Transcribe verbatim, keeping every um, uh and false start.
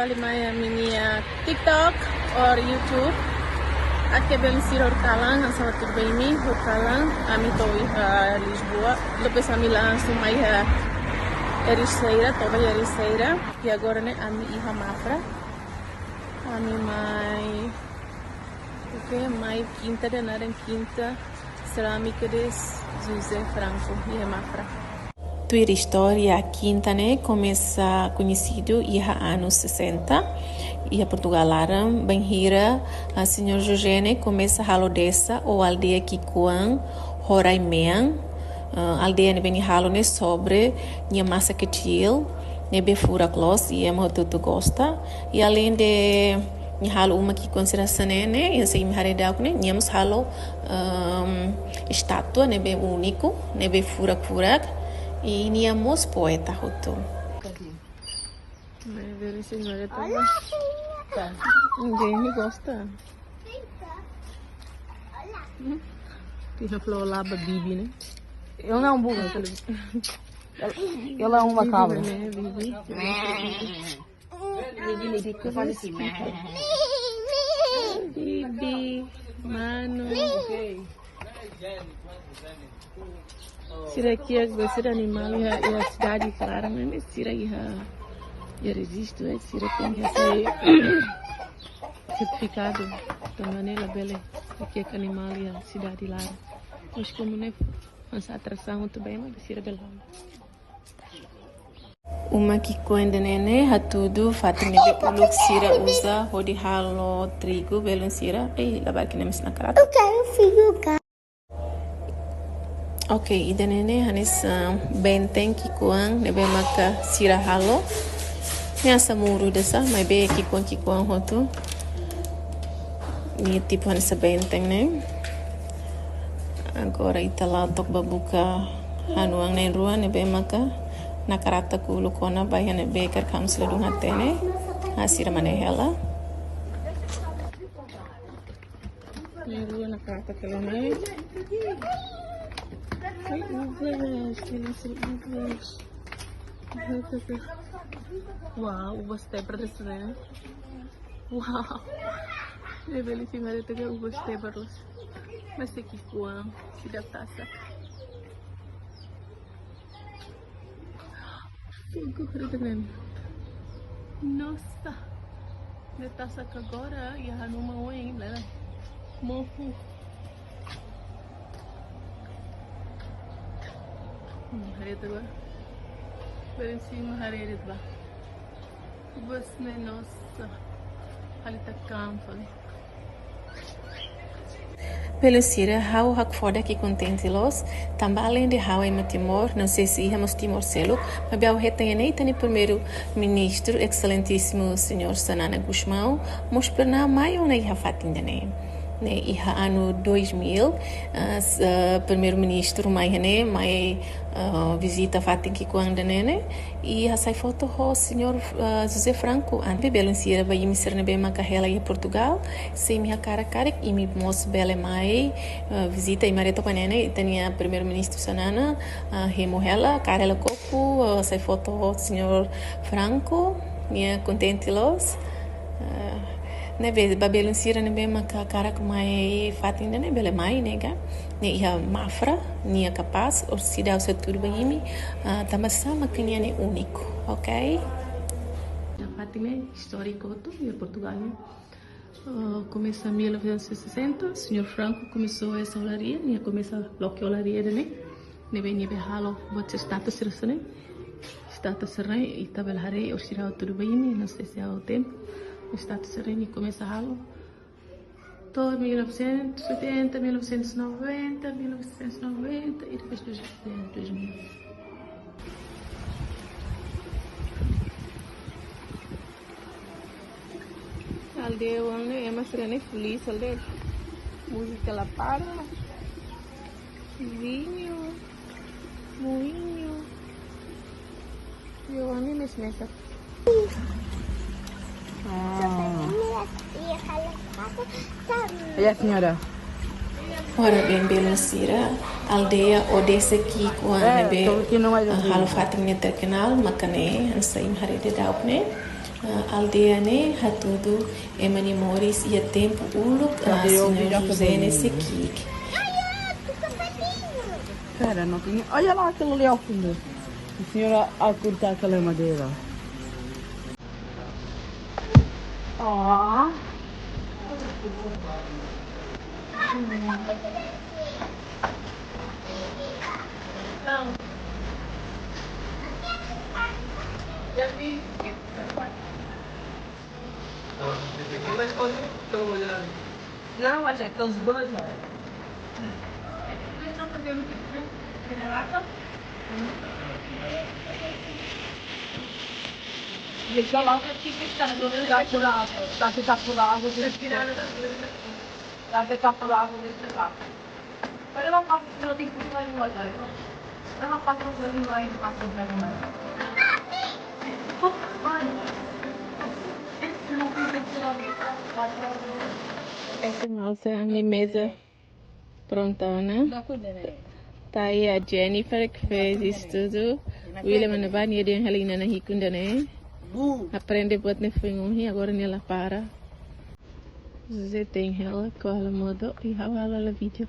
Fali mai ami-nia TikTok or YouTube. Oke, belun sira, horikalan, hanesan tuir ba imi, horikalan, ami to'o iha Lisboa. Depois ami langsung mai iha Ericeira, toba iha Ericeira. I agora ne'e ami iha Mafra. Ami mai, oke, mai kinta ida naran kinta Cerâmica de José Franco, iha Mafra. Tuir istória, kinta ne'e komesa koñesidu iha anu sesenta, iha Portugal laran, bainhira, ah, señór José ne'e komesa halo desa ou aldeia ki'ikoan ho rai-mean, ah, aldeia ne'ebé nia halo ne'e sobre nia masa kecil, ne'ebé furak loos, i ema hotu-hotu gosta. I além de nia halo uma ki'ikoan sira hanesan ne'e, hanesan imi haree daudauk ne'e, nia mós halo, ehm, estátua ne'ebé úniku, ne'ebé furak-furak, i nia mós poeta hotu. Ne'e, belun sira, olha, tem uma. Ninguém me gosta. Tem a flor lá, Bibi, né? Ele não é um burro. Ele, ele é uma cabra. Bibi, né? Bibi. Bibi, Bibi, faz assim, mé. Bibi, manu. Sira kiak, sira animál iha, iha sidade klaran ne'e, sira iha, iha rejistu, eh, sira tenke hasai sertifikadu, tanba ne'e labele kiak animál iha sidade laran. Mas komu ne'e hanesan atrasaun hotu ba ema, sira bele halo. Uma ki'ikoan ida-ne'e ne'e hatudu fatin ne'ebé uluk sira uza hodi halo trigu, belun sira. Ei, labarik ne'e mós nakarata. Eu quero fio, cara. Oke, ida-ne'e ne'e hanesan benteng ki'ikoan ne'ebé maka sira halo. Ne'e hanesan muru ida sá, maibé ki'ikoan-ki'ikoan hotu. Ne'e tipu hanesan benteng ne'e. Agora ita la'o to'ok ba buka hanoin na'in-rua ne'ebé maka nakarata uluk ona ba iha ne'ebé karik ami sira ladún hatene. Ah, sira mane hela. Na'in-rua nakarata hela ne'e. Ai, uvas, tem umas uvas. Uau, uvas tebras ne'e. Uau. Ne'e belun sira, haree tiha uvas tebras. Mas ne'e ki'ikoan, seidauk tasak. Fogo, haree tiha ne'e. Nossa. Ne'e tasak agora, iha ha'u-nia uma oin, lele. Mohu. Hmm, haree tiha agora. Belun sira, haree tiha ba. Uvas ne'e, nossa. Hali takan fali. Belun sira, ha'u hakfodak i kontente loos, tanba além de ha'u ema Timor, não sei se iha mós Timor seluk, maibé ha'u hetan iha ne'e ita-nia Primeiru-Ministru, Exelentísimu Señór Xanana Gusmão, mós pernah mai ona iha fatin ida-ne'e. Ne'e, iha anu dois mil, ah, s-, ah, Primeiru-Ministru mai iha ne'e, mai, ah, vizita fatin ki'ikoan ida-ne'e ne'e, i hasai foto ho señór, ah, José Franco. Entaun belun sira, ba imi sira ne'ebé maka hela iha Portugal, se imi hakarak karik, imi mós bele mai, ah, vizita, imi haree to'ok ba ne'e ne'e, ita-nia Primeiru-Ministru Xanana, ah, hemu hela, kaer hela kopu, ah, hasai foto ho señór Franco, nia kontente loos. Ah, ne'ebé, ba belun sira ne'ebé maka hakarak mai fatin ida-ne'e, bele mai, ne'e ka. Ne'e iha Mafra, nia kapás, orsida ha'u sei hatudu ba imi, ah, tanba sá maka nia ne'e úniku, ok? Iha fatin ne'e istóriku hotu iha Portugal ne'e. Ah, komesa mil novecentos e sessenta, señór Franco komesa esa olaria, nia komesa loke olaria ida-ne'e. Ne'ebé nia bele halo buat estátua sira hanesan ne'e. Estátua sira-ne'e, ita bele haree, orsida ha'u hatudu ba imi, não sei se ha'u tempu. Estátua sira-ne'e nia komesa halo to'o mil novecentos e oitenta, mil novecentos e noventa, mil novecentos e noventa e depois dois mil, dois mil. Aldeia oan ne'e, ema sira-ne'e feliz, aldeia. Múzika La Palma, vinho, moinho. Yo, a mí me, me sa- Ah. Ya, señora. Ora bem, belun sira, aldeia ou desa ki'ikoan ne'ebé, ah, halo fatin ne'e terkenal, maka ne'e, hanesan imi haree daudauk ne'e. Aldeia ne'e hatudu ema nia moris iha tempu uluk, ah, Señór José ne'e sei ki'ik. Pera, não tem. Olha lá aquilo ali ao fundo. A senhora a cortar aquela madeira. Ó. Não, mas é que os dois, olha. Deixa lá que aqui que está dando da curada, da que está curada, da que está curada, deixa lá. Para não passar, não tem que ir lá em uma. Para não passar, não tem que ir lá em uma. Essa moça é a minha mesa. Prontu ona. Tá aí a Jennifer que fez isso tudo. William nia bá, nia dehan hela inan na'in-rua ne'e. Aprende buat ne'e foin ohin, agora nia la para. José dehan hela halo modo i ha'u halo hela vídeo.